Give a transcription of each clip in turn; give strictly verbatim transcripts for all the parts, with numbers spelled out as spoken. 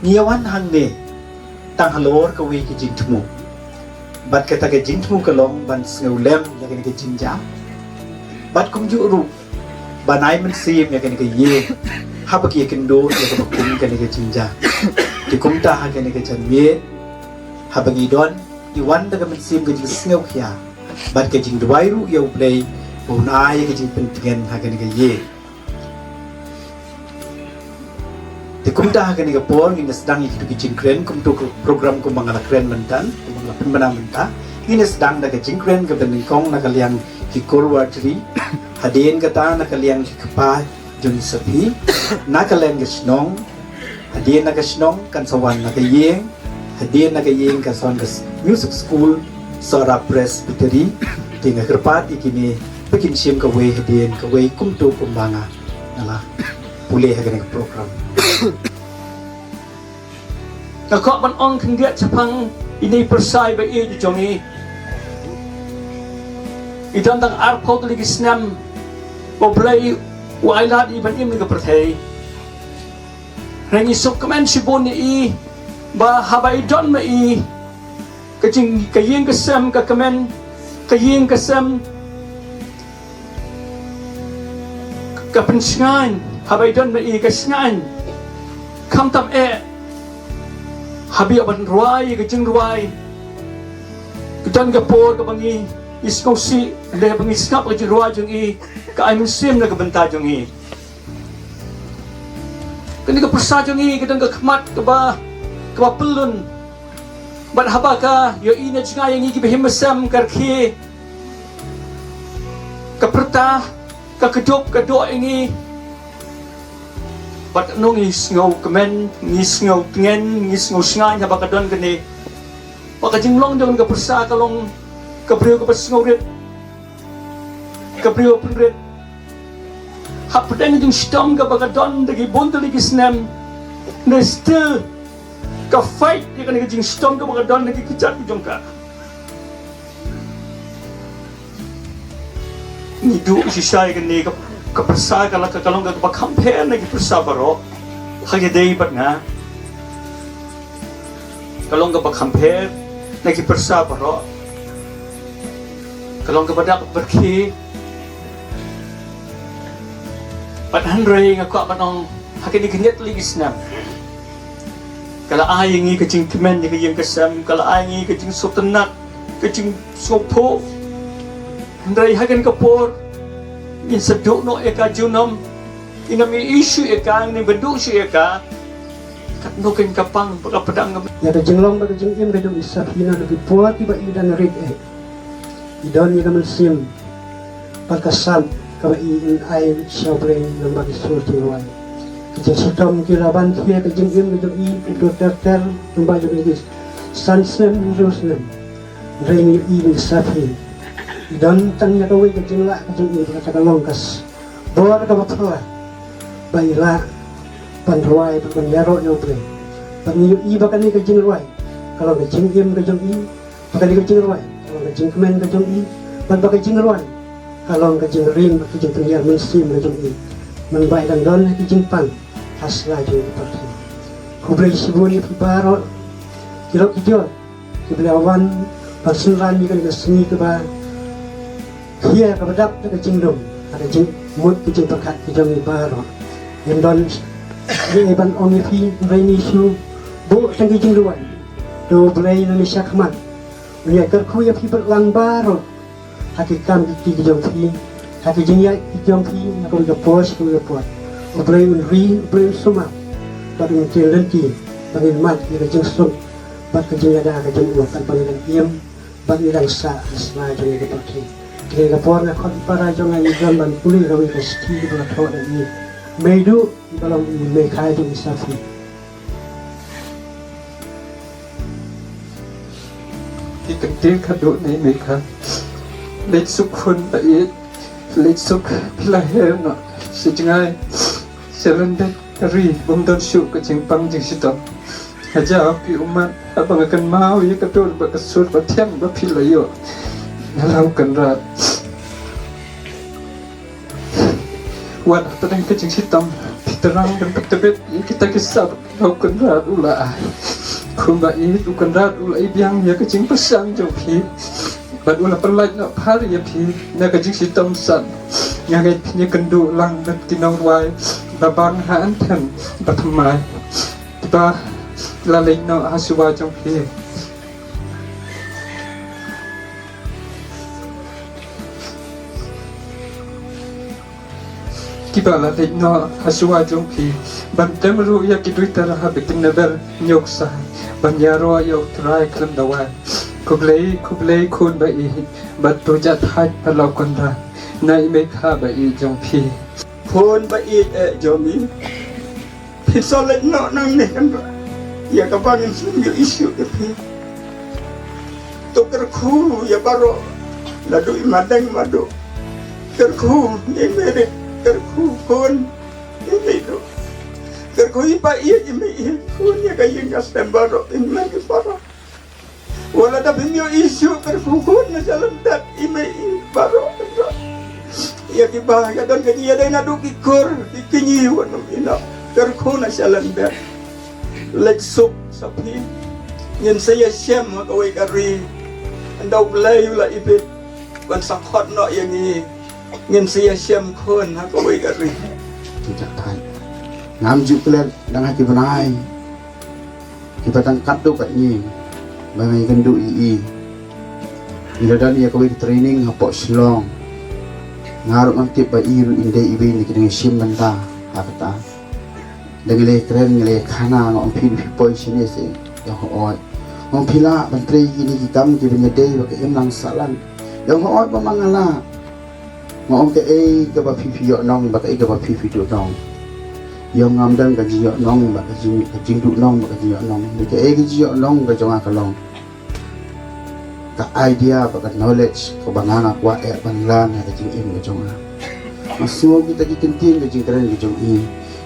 Ngi ïa wan hangne tang halor kawei ka jingthmu. Bad kata ka jingthmu ka long ban sngewlem ïa kane ka jingjia. Bad kumjuh ruh ban ai mynsiem ïa kane ka ïing haba ki ïakynduh ïa kaba kum kane ka jingjia. Te kumta ha kane ka janmiet haba ngi don, ngi wan da ka mynsiem ka jingsngewkhia bad ka jingduwai ruh ïa U Blei ba un ai ïa ka jingpyntngen ha kane ka ïing. Te kumta ha kane ka por ngin ïa sdang ïa kitu ki jingkren, kumtu ka program kumba nga la kren mynta, kumba nga la pynbna mynta. Ngin ïa sdang da ka jingkren kaba nyngkong na ka liang ki Korwa Jri, hadien kata na ka liang ki kpa jong i Saphi, na ka liang ka shnong, hadien na ka shnong kan sa wan na ka ïing, hadien na ka ïing kan sa wan ka s-, music school, Sohra Presbytery. Te nga kyrpad ïa kine ba kin shim kawei hadien kawei kumtu kumba nga nga la pule ha kane ka program. Nga kwah ban ong khyndiat shaphang ine i pyrsa iba ïeit jong ngi. I don tang arphew tylli ki snem ba U Blei u ailad ïa i ban im ha ka pyrthei. Hynrei ngi sngewkmen shibun ïa i ba haba i don ma i, ka jing, ka ïing ka sem ka kmen, ka ïing ka sem ka pynshngaiñ, haba i don ma i ka shngaiñ. Khamtam eh haba ïa ban rwai ka jingrwai, ka don ka por kaba ngi, ngi sngewsih, lada ba ngi sngap ka jingrwai jong i, ka ai mynsiem na ka bynta jong i. Kane ka pyrsa jong i ka don ka khmat kaba, kaba pyllun. Bad haba ka ïohi na jngai ïa ngi kiba him ba sem, ka rkhie, ka pyrta, ka kdup, ka doh ïa ngi. Bad ngi sngewkmen, ngi sngewtngen, ngi sngewshngaiñ haba ka don kane. Bad ka jinglong jong ka pyrsa ka long ka briew kaba sngewrit, ka briew pynrit. Hapdeng ka jingshitom kaba ka don da ki bun tylli ki snem, ne still ka fight ïa kane ka jingshitom kaba ka don da ki kjat jong ka. Ngi duh shisha ïa kane ka, ka pyrsa ka la ka, ka long kaba kham pher na ki pyrsa baroh. Ha ka dei bad nga, ka long kaba kham pher na ki pyrsa baroh. Ka long kaba dap byrkhie. Bad hynrei nga kwah ban ong, ha kine ki khyndiat tylli ki snem, ka la ai ïa ngi ka jingkmen ïa ka ïing ka sem, ka la ai ïa ngi ka jingsngewtynnat, ka jingsngewthuh. Hynrei ha kane ka por ngin sa duh noh ïa ka junom, ngin ym ïohi shuh ïa ka, ngin ym duh shuh ïa ka. Katno kein ka pang bad ka pdeng ka. Ïa ka jinglong bad ka jingim ka jong i Saphi na ki por kiba i dang rit eh, i don ïa ka mynsiem bad ka sap kaba i in ai sha U Blei lyngba ki sur jingrwai. Ki jingshitom ki la ban khia ka jingim ka jong i, ki dur ter ter lyngba jong i, san snem hynriew snem. Hynrei ngi ïohi ïa i Saphi, i don tang ïa kawei ka jinglah ka jong i, kata ka long ka s-, bor kaba phylla ba i lah ban rwai bad ban ïaroh ïa U Blei. Bad ngi ïohi ba kane ka jingrwai ka long ka jingim ka jong i, ba kane ka jingrwai ka long ka jingkmen ka jong i, bad ba ka jingrwai ka long ka jingrim bad ka jingpynïar mynsiem ka jong i. Mynba i dang don ha ki jingpang ha sla jong ka pyrthei. Khublei shibun ïa phi baroh ki lok ki jor kiba la wan ban synran ïa kane ka sngi kaba khia kaba dap da ka jingdum, da ka jingmut ka jingpyrkhat ka jong ngi baroh. Ngim don ei ban ong ïa phi, hynrei ngi shu buh tang ki jingduwai. To U Blei un ïashah khmat, un ïakyrkhu ïa phi bad lang baroh ha ki kam ki kti ki jong phi, ha ki jingïaid ki jong phi na kawei ka por sha kawei ka por. U Blei un ri, U Blei un sumar bad un kyrkhu lynti ba ngin mad ïa ka jingsuk bad ka jingïada ka jong u, bad ba ngin dang im bad ngin dang sah ha sla jong ngi ka pyrthei. Kane ka por nga khot para jong nga, ngi don ban pule kawei ka shithi kaba la thoh da i Meiduh, iba long i mei kai jong i Saphi. Ki kyntien khadduh ne mei kai. Leit suk khun ba ïeit, leit suk phi la her noh sha jngai, sha lyndet ka ri bym don shuh ka jingpang jingshitom. Nga jaw phi ummat, haba nga kynmaw ïa ka dur bad ka sur ba thiang ba phi la ïoh, nga la u kynrad. Wat hapdeng ka jingshitom phi Tyrang ban pyntbit ïa kita ki sap ba u Kynrad u la ai. Khun ba ïeit, u Kynrad u la ai biang ïa ka jingpyrshang jong phi. Bad u la pynlait noh phar ïa phi na ka jingshitom san. Nga ngeit phin ïakynduh lang bad ki nongrwai ba bang ha Anthon ba thymmai, kiba la leit noh ha shuwa jong phi. Kiba la leit noh ha shuwa jong phi, ban tem ruh ïa ki duitara ba kin nang ber ñiuk sa, ban ïaroh ïa U Trai khlem dawai. Khublei, khublei khun ba ïeit, bad to jah thait palaw Kynrad na i Meikha ba ïeit jong phi. Khun ba ïeit eh jong ngi. Phin sa leit noh nangne Kynrad. Ïa kaba ngin shu ïohi shuh ïa phi. To kyrkhu ïa baroh, naduh i Madeng Madu. Kyrkhu ïa i Merit, kyrkhu khun ïa i Merit. Kyrkhu i ba ïeit, i mei ïeit, khun ïa ka ïing ka sem baroh, i mei i baroh. Wat la da phim ïohi shuh, kyrkhu khun na shalyndet, i mei i baroh. Ïa kiba ïa don ka jingïadei naduh ki kur ki kñi wat nym ïehnoh, kyrkhu na shalyndet. Leit suk sa phi. Ngin sa ïashem ha kawei ka ri. Ynda U Blei u la ibit ban sa khot noh ïa ngi, ngin sa ïashem khun ha kawei ka ri. Ki jak thait. Ngam ju klet dang ha ki bnai kiba tang katto katne ba nga ïakynduh ïa i. Ngi la don ïa kawei ka training hapoh Shillong. Nga ruh ngam tip ba i ruh in dei iwei na ki nongshim bynta ha kata. Da ngi la kren ngi la khana, nga ong phi, phi poi shane se, ïa hooid. Nga ong phi lah ban trei kine ki kam kiba ngi dei ba ka imlang sahlang. Ïa hooid ba ma nga lah. Nga ong kaei kaba phi phi ïoh nong bad kaei kaba phi phi duh nong. Ïa ngam don ka jingïoh nong bad ka jing, ka jingduh nong bad ka jingïoh nong. Kaei ka jingïoh nong ka jong nga ka long ka idea bad ka knowledge kaba nga nga kwah eh ban lan ha ka jingim ka jong nga. Nga sngew kita ki ktien ka jingkren ka jong i,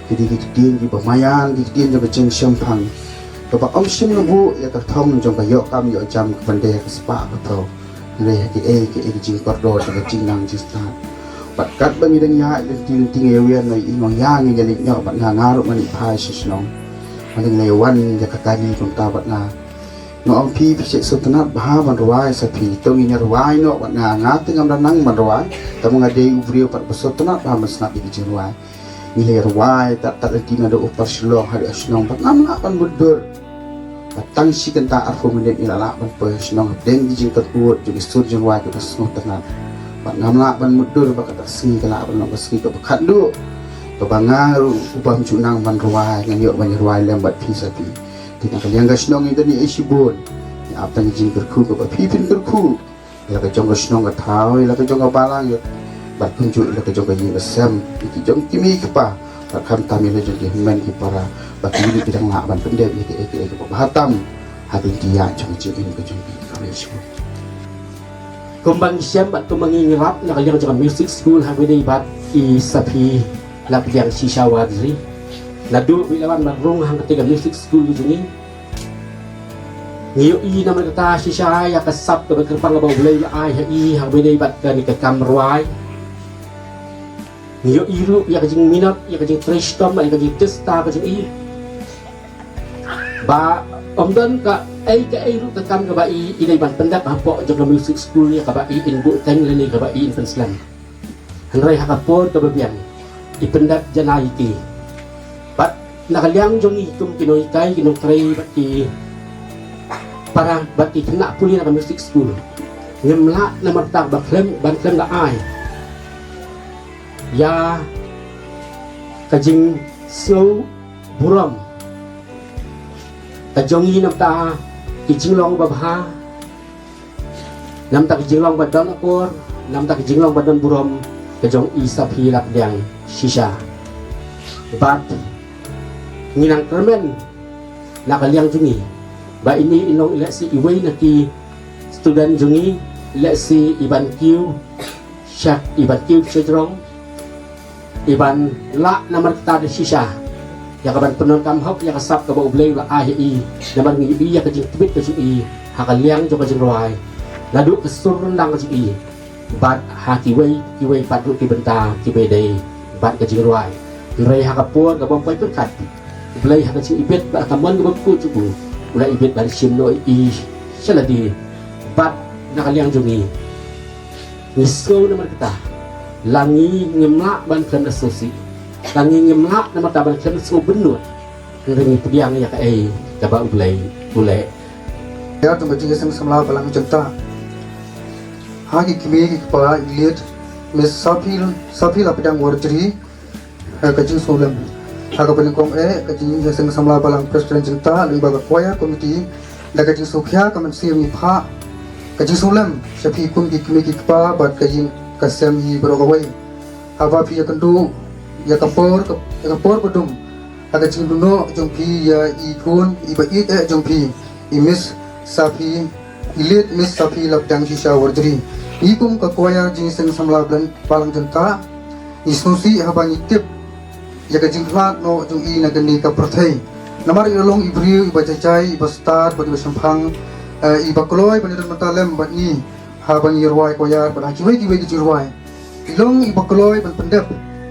ki dei ki ktien kiba maïan, ki ktien jong ka jingshemphang. Kaba ym shym nga buh ïa ka thong jong ka ïoh kam ïoh jam ka ban dei ha ka spah ka thaw. Hynrei ha kiei kiei ki jingkordor jong ka jingnang jingstad. Bad katba ngi dang ïaid lynti lynti nga ïa wei na i, nga ong ïa ngi ïa leit noh bad nga, nga ruh ngan ïa phai sha shnong. Nga dang ïa wan ïa ka kali kumta bad nga. Nga ong phi, phi sngewtynnat bha ban rwai sa phi. To ngin ïa rwai noh bad nga, nga te ngam da nang ban rwai. Tangba nga dei u briew pat ba sngewtynnat bha ban sngap ïa ki jingrwai. Ngi la rwai tad tad lynti naduh u par Shillong haduh ha shnong bad ngam lah ban mutdur. Bad tang shi kynta arphew minit ngi la lah ban poi ha shnong hapdeng ki jingkyrkhu jong ki sur jingrwai kiba sngewtynnat. Bad ngam lah ban mutdur ba kata ka sngi ka lah ban long ka sngi kaba khatduh kaba nga ruh u bym ju nang ban rwai, ngan ïoh ban rwai lem bad phi sa phi. Te na ka liang ka shnong ngi don ïa i shibun. Ngi ap tang ki jingkyrkhu kaba phi phin kyrkhu. Ïa la ka jong ka shnong ka thaw, ïa la ka jong ka balang, ïa bad kumjuh ïa la ka jong ka ïing ka sem, ïa ki jong ki mei ki pa, bad khamtam ïa la jong ki hynmen ki para, bad ki ïing ki dang lah ban pyndep ïa kiei kiei kiba bha tam ha ka lynti ïaid jong ka jingim ka jong ki. Ka mei shu. Kumba ngi shem bad kumba ngi ïarap na ka liang jong ka music school ha kawei bad i Saphi Lapdiang Shisha Wadri. Naduh ba i la wan ban rung ha kata ka music school ka jong ngi. Ngi ïohi namar kata shisha ïa ka sap kaba kyrpang kaba U Blei u la ai ha i ha kaba ïadei bad kane ka kam rwai. Ngi ïohi ruh ïa ka jingminot, ïa ka jingtrei shitom, ïa ka jingtista ka jong i. Ba ym don kaei kaei ruh ka kam kaba i, i dei ban pyndep hapoh jong ka music school ïa kaba i in buhteng lane kaba i in pynslem. Hynrei ha ka por kaba biang i pyndep janai ïa ki. Bad na ka liang jong ngi kum ki nonghikai, ki nongtrei bad ki para bad ki khynnah pule na ka music school, ngim lah namar kata ba khlem, ban khlem da ai ïa ka jingsngew burom ka jong ngi namar kata ki jinglong babha. Namar kata ki jinglong ba don akor, namar kata ki jinglong ba don burom ka jong i Saphi Lapdiang Shisha. Bad ngi nang kyrmen na ka liang jong ngi ba ine i long i lehse iwei na ki student jong ngi, lehse i ban kiew sha, i ban kiew sha jrong, i ban lah namar kata da shisha ïa ka ban pyndonkam hok ïa ka sap kaba U Blei u la ai ha i. Namar ngi ïohi ïa ka jingtbit ka jong i ha ka liang jong ka jingrwai, naduh ka sur ryndang ka jong i bad ha kiwei kiwei pat ruh ki bynta kiba ïadei bad ka jingrwai. Hynrei ha ka por kaba ym poi pyrkhat, U Blei ha ka jingibit bad ha ka mon kaba khuid jong u, u la ibit ban shim noh ïa i sha lade. Bad na ka liang jong ngi, ngi sngew namar kata, la ngi ngim lah ban khlem da sngewsih, la ngi ngim lah namar kata ban khlem da sngew bynnud. Hynrei ngi pdiang ïa kaei kaba U Blei u leh. Ïa, tang ka jingïaseng samla Balang Jyntah ha ki kmie ki kpa, i Late Miss Saphi, Saphi Lapdiang Warjri, ha ka jingsngewlem. Ha kaba nyngkong eh, ka jingïaseng samla Balang Presbyterian Jyntah lyngba ka choir committee, da ka jingsngewkhia ka mynsiem ngi phah ka jingsngewlem sha phi kum ki kmie ki kpa bad ka ïing ka sem hi baroh kawei. Haba phi ïakynduh ïa ka por, ka, ïa ka por ba dum ha ka jingduh noh jong phi ïa i khun iba ïeit eh jong phi, i Miss Saphi, i Late Miss Saphi Lapdiang Shisha Warjri. Ngi kum ka choir jingïaseng samla Balang, Balang Jyntah, ngi sngewsih haba ngi tip ïa ka jingkhlad noh jong i na kane ka pyrthei. Namar i la long i briew iba jai jai, iba stad bad iba shemphang, eh, iba kloi ban ïadon bynta lem bad ngi haba ngi rwai choir bad ha kiwei kiwei ki jingrwai. I long iba kloi ban pyndep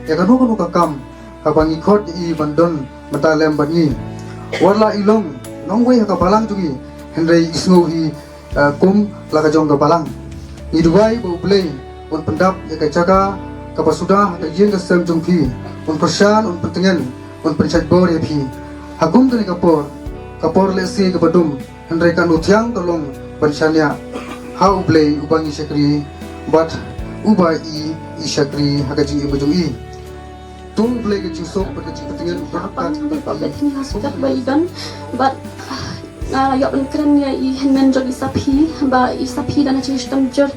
ïa kano kano ka kam haba ngi khot ïa i ban don bynta lem bad ngi. Wat la i long nongwei ha ka balang jong ngi, hynrei i sngew i, eh, kum la ka jong ka balang. Ngi duwai ba U Blei un pyndap ïa ka jaka kaba suda ha ka ïing ka sem jong phi, un kyrshan, un pyntngen, un pynshait bor ïa phi. Ha kum kane ka por, ka por lehse kaba dum, hynrei kan u thiang ka long ban shaniah ha U Blei uba ngi shakri bad uba i, i shakri ha ka jingim ka jong i. To U Blei ka jingsuk bad ka jingpyntngen u don ryngkat bad phi. Bad nga la ïoh ban kren ïa i hynmen jong i Saphi, ba i Saphi dang jingshitom jur.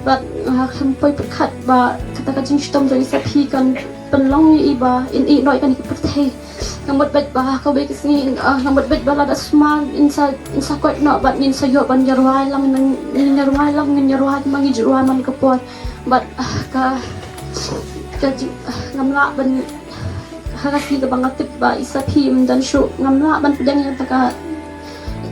Bad nga khlem poi pyrkhat ba kata ka jingshitom jong i Saphi kan pynlong ïa i ba in ïeh noh ïa kane ka pyrthei. Nga mut beit ba kawei ka sngi, ah, nga mut beit ba lada sumar ngin sa, ngin sa koit noh bad ngin sa ïoh ban ïarwai lang, ngin ïarwai lang, ngin ïarwai kumba ngi ju rwai man ka por. Bad, ah, ka, ka ju, ah, ngam lah ban, ha ka sngi kaba nga tip ba i Saphi im don shuh, ngam lah ban pdiang ïa kata ka,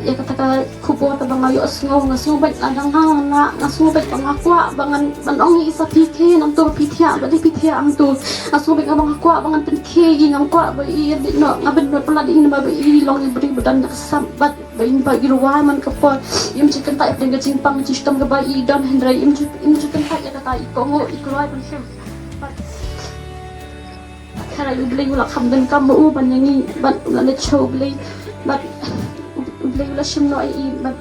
ïa kata ka khubor kaba nga ïohsngew. Nga sngew beit lada nga, nga, nga sngew beit ba nga kwah ba ngan, ban ong ïa i Saphi, khie nangto ba phi thiah, ba dei phi thiah nangto. Nga sngew beit ba nga kwah ba ngan pynkhie ïa i, ngam kwah ba i ïa bit noh, nga bit noh palat ïa i namar ba i long i briew ba don da ka sap bad ba i, ba i rwai man ka por. Im ju kyntait pdeng ka jingpang jingshitom kaba i don, hynrei im ju, im ju kyntait ïa kata, i kohnguh, i kloi ban shem. Bad hynrei U Blei u la kham donkam ma u ban ïa ngi, bad u la leit sha U Blei. Bad U, U Blei u la shim noh ïa i, bad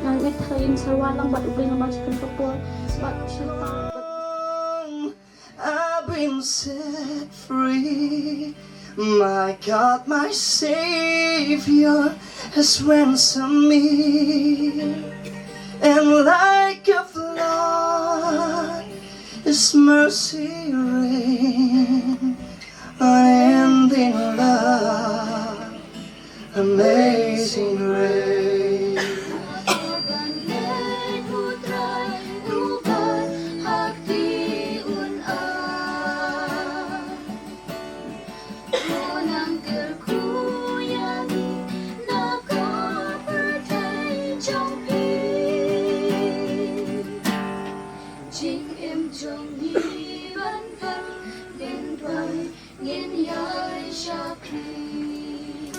nga ngeit hynrei in sa rwai lang bad U Blei namar jingkyrkhu ka por. Bad shisha, bad I've been set free. My God, my Savior has ransomed me. And like a flood, His mercy rain, unending love, Amazing Grace. Jingim jong ngi ban kan ngin duwai, ngin ïai shakri.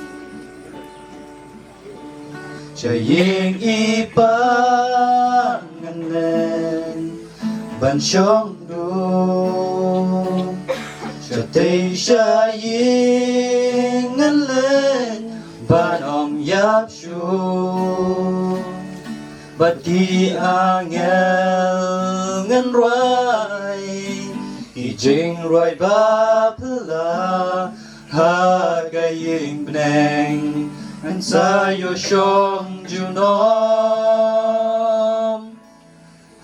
Sha ïing i Pa ngan leit ban shong dum, shatei sha ïing ngan leit ban ym ïap shuh. Bad ki angel ngan rwai ki jingrwai ba phylla, ha ka ïing bneng ngan sa ïoh shong junom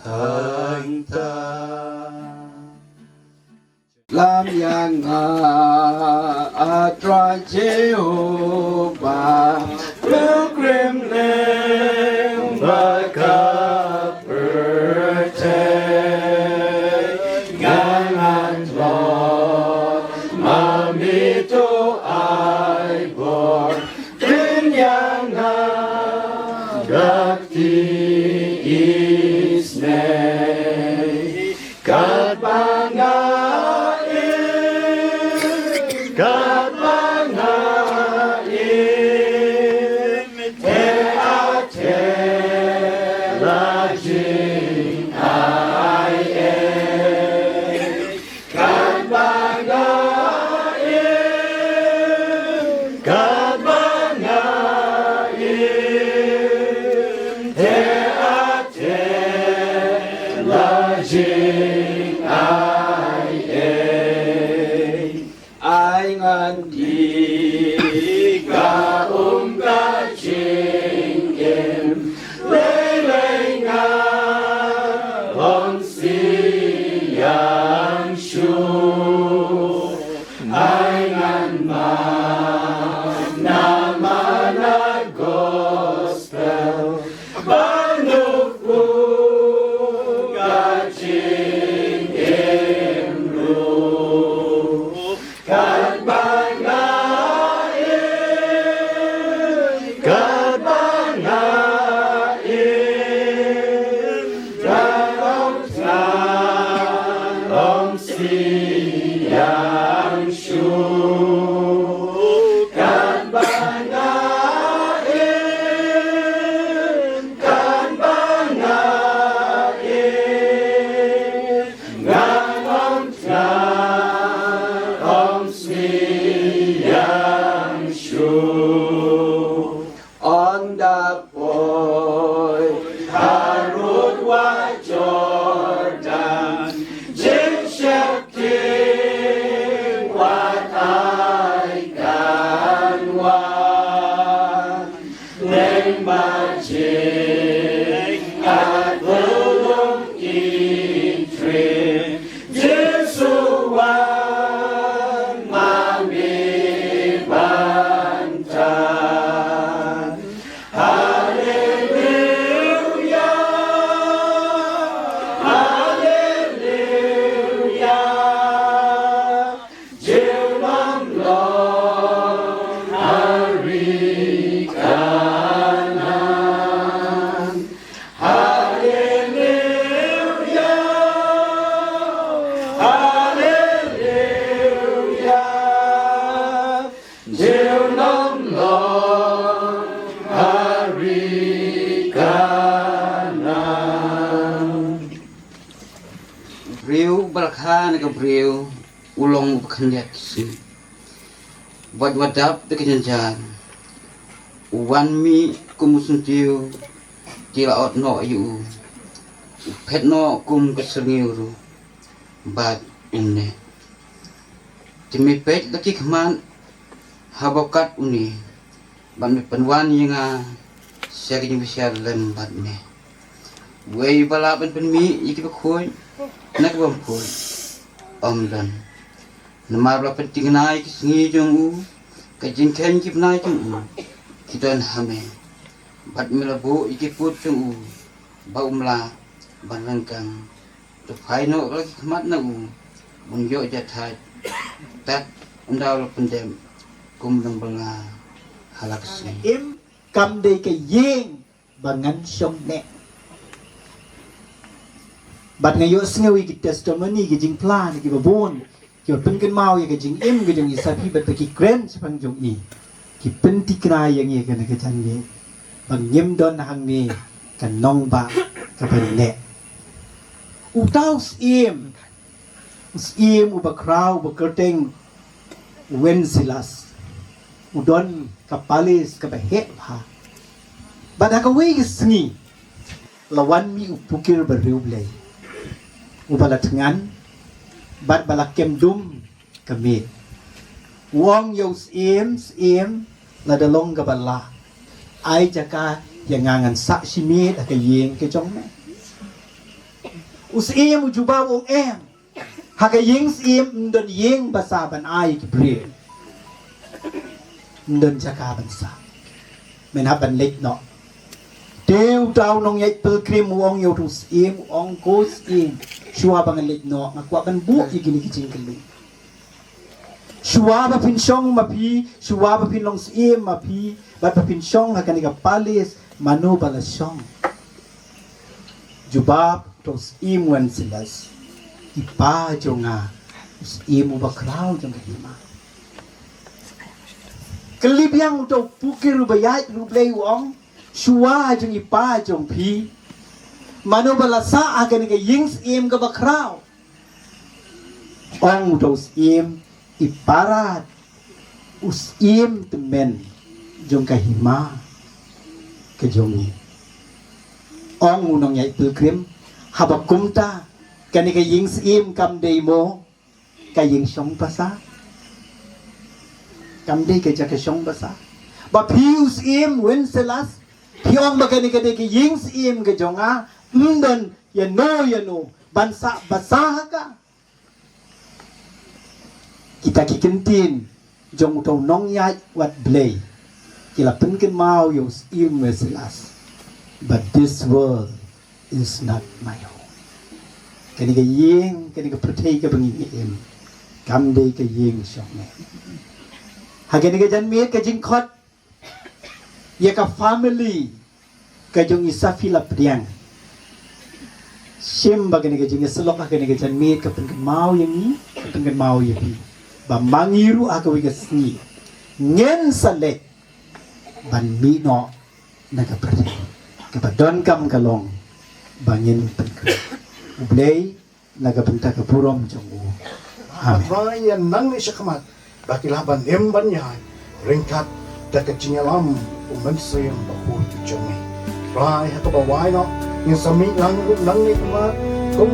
hangta. Lam ïa nga, A Trai Jehobah, pilgrim leng ba ka pyrthei. Nga ngan tlot ma me to ai bor, pynïa nga da kti isynei. Katba nga im, Ai ngan di ka um ka jingim, lei lei nga ong siang shu. Ai ngan man na mana gospel, ba nuk u ka jingim ruh. Katba nga im, katba nga im, ka ong thngan ong siang shu. Katba nga im, katba nga im, ngan ong thngan ong siang shu. Ynda poi harud wah Jordan, jingsheptieng wat ai kan wan. Lyngba jingïatylli Jisu wan ma me ban tan. Haleluya, haleluya. Jingmam long ha ri Kanaan. Haleluya, haleluya. Jingmam long ha ri Kanaan. Briew ba la kha na ka briew u long uba khyndiat ki sngi. Wat wadap da ka jynjar. U wan mih kum u syntiew, ki la ot noh ïa u. U phet noh kum ka syrngiew ruh, bad um neh. Te me peit la ki khmat haba kat une, bad me pynwan ïa nga sha ka jingbishar lem bad me. Uei ba lah ban pynmih ïa kiba khuid na kiba ym khuid? Ym don. Namar ba la pynthikna ïa ki sngi jong u, ka jingkheiñ ki bnai jong u ki don ha me. Bad me la buh ïa ki pud jong u ba um lah ban ryngkang. To phai noh la ki khmat na u, un ïoh jahthait. Tad ynda u la pyndep kum u nongbylla ha la ka sngi. Im kam dei ka ïing ba ngan shong neh. Bad nga ïohsngew ïa ki testimony, ki jingphla na kiba bun kiba pynkynmaw ïa ka jingim ka jong i Sapphi bad ba ki kren shaphang jong i. Ki pynthikna ïa ngi kane ka janmiet ba ngim don hangne ka nongbah kaba neh. Uta u syiem, u syiem uba khraw, uba kyrteng Wenceslas, u don ka palace kaba heh bha. Bad ha kawei ka sngi la wan mih u pukir bariewblei, uba la thngan bad ba la kem dum ka miet. U ong ïa u syiem, syiem, lada long kaba lah, ai jaka ïa nga ngan sah shi miet ha ka ïing ka jong me. U syiem u jubab u ong, em, ha ka ïing syiem ym don ïing ba sah ban ai ki briew. Ym don jaka ban sah. Men hap ban leit noh. Te uta u nongïaid pilgrim u ong ïa uta u syiem, u ong, ko syiem, shuwa ba ngan leit noh nga kwah ban buh ïa kine ki jingkylli. Shuwa ba phin shong ma phi, shuwa ba phin long syiem ma phi, bad ba phin shong ha kane ka palace, mano ba la shong? Jubab uta u syiem Wenceslas, i pa jong nga, u syiem uba khraw jong ka hima. Kylli biang uta u pukir uba ïaid riewblei u ong, shuwa jong i pa jong phi, mano ba la sah ha kane ka ïing syiem kaba khraw? Ong uta u syiem, i para, u syiem tymmen jong ka hima ka jong ngi. Ong u nongïaid pilgrim, haba kumta Kane ka ïing syiem kam dei mo ka ïing shong basa. Kam dei ka jaka shong basa. Ba phi u syiem Wencelas, phi ong ba kane ka dei ka ïing syiem ka jong nga, ym don ïano ïano ban sah basa ha ka. Kita ki kyntien jong uto u nongïaid wat Blei ki la pynkynmaw ïa u syiem Wencelas. But this world is not my home. Kane ka ïing, kane ka pyrthei kaba ngi im, kam dei ka ïing shong me. Ha kane ka janmiet ka jingkhot ïa ka family ka jong i Safila Pdiang. Shim ba kane ka jingïasyllok ha kane ka janmiet ka pynkynmaw ïa ngi, ka pynkynmaw ïa phi, ba ma ngi ruh ha kawei ka sngi ngin sa leit ban mih noh na ka pyrthei. Kaba donkam ka long ba ngin pynkhreh. U Blei na ka bynta ka burom jong u. Amen. Trai ïa nangne shakhmat ba ki lah ban im ban ïaid ryngkat da ka jingïalam u Mynsiem Bakhuid jong ngi. Trai ha kaba wai noh ngin sa mih lang ruh nangne kumba kum